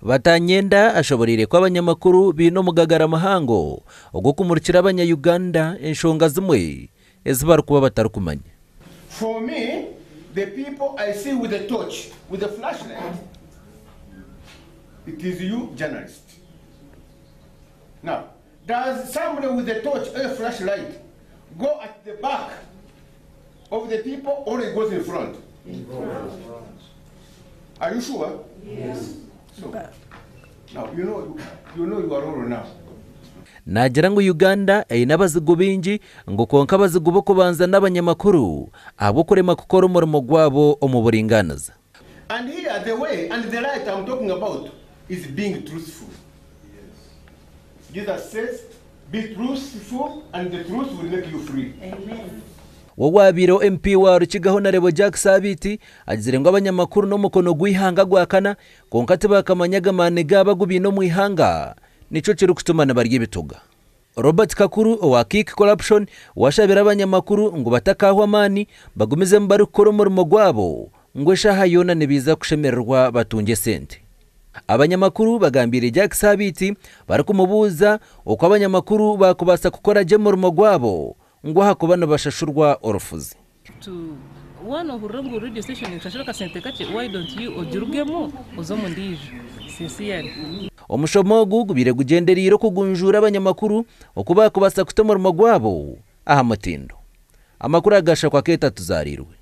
Batanyenda ashoboreire ku abanyamakuru baine omugagara muhango ogw'okumurikira abanya-Uganda enshonga zimwe ezi barikuba batarikumanya. For me, the people I see with a torch, with a flashlight, it is you journalist. Now, does somebody with a torch or a flashlight go at the back of the people or it goes in front? In front. Are you sure? Yes. So, now you know your role now. Naagira ngu Uganda eine abazigu baingi ngu kwonka abazigu b'okubanza n'abanyamakuru ahabw'okurema kukora omurimo gwabo omu buringaaniza. And here the way and the light I'm talking about is being truthful. Jesus says, be truthful and the truth will make you free. Amen. We owaabaire MP wa Rukiga Honarebo Jack Sabiiti agizire ngu abanyamakuru n'omukono gw'eihanga gwakana kwonka tibakamanyaga amaani gaabo agu baine omu ihanga nikyo kirikutuma nibarya ebituga. Robert Kakuru owa Kick Corruption we ashabire abanyamakuru ngu batakaahwa amaani bagumizemu barikukora omurimo gwabo ngu eshaaha yoona nibaija kushemererwa batungye esente. Abanyamakuru bagambiire Jack Sabiiti barikumubuuza oku abanyamakuru baakubaasa kukora gye omurimo gwabo ngu ahakuba nibashashurwa orufuzi. Waaba noohurira ngu radio station nekushashura akasente kakye, why don't you ogirugemu oze omu ndiijo? Sincerely. Omushomo ogu gubaire gugyendereire okugunjuura abanyamakuru oku baakubaasa kuta omurimo gwabo aha mutindo. Amakuru aga Shakwa Keeta Tuzaariirwe.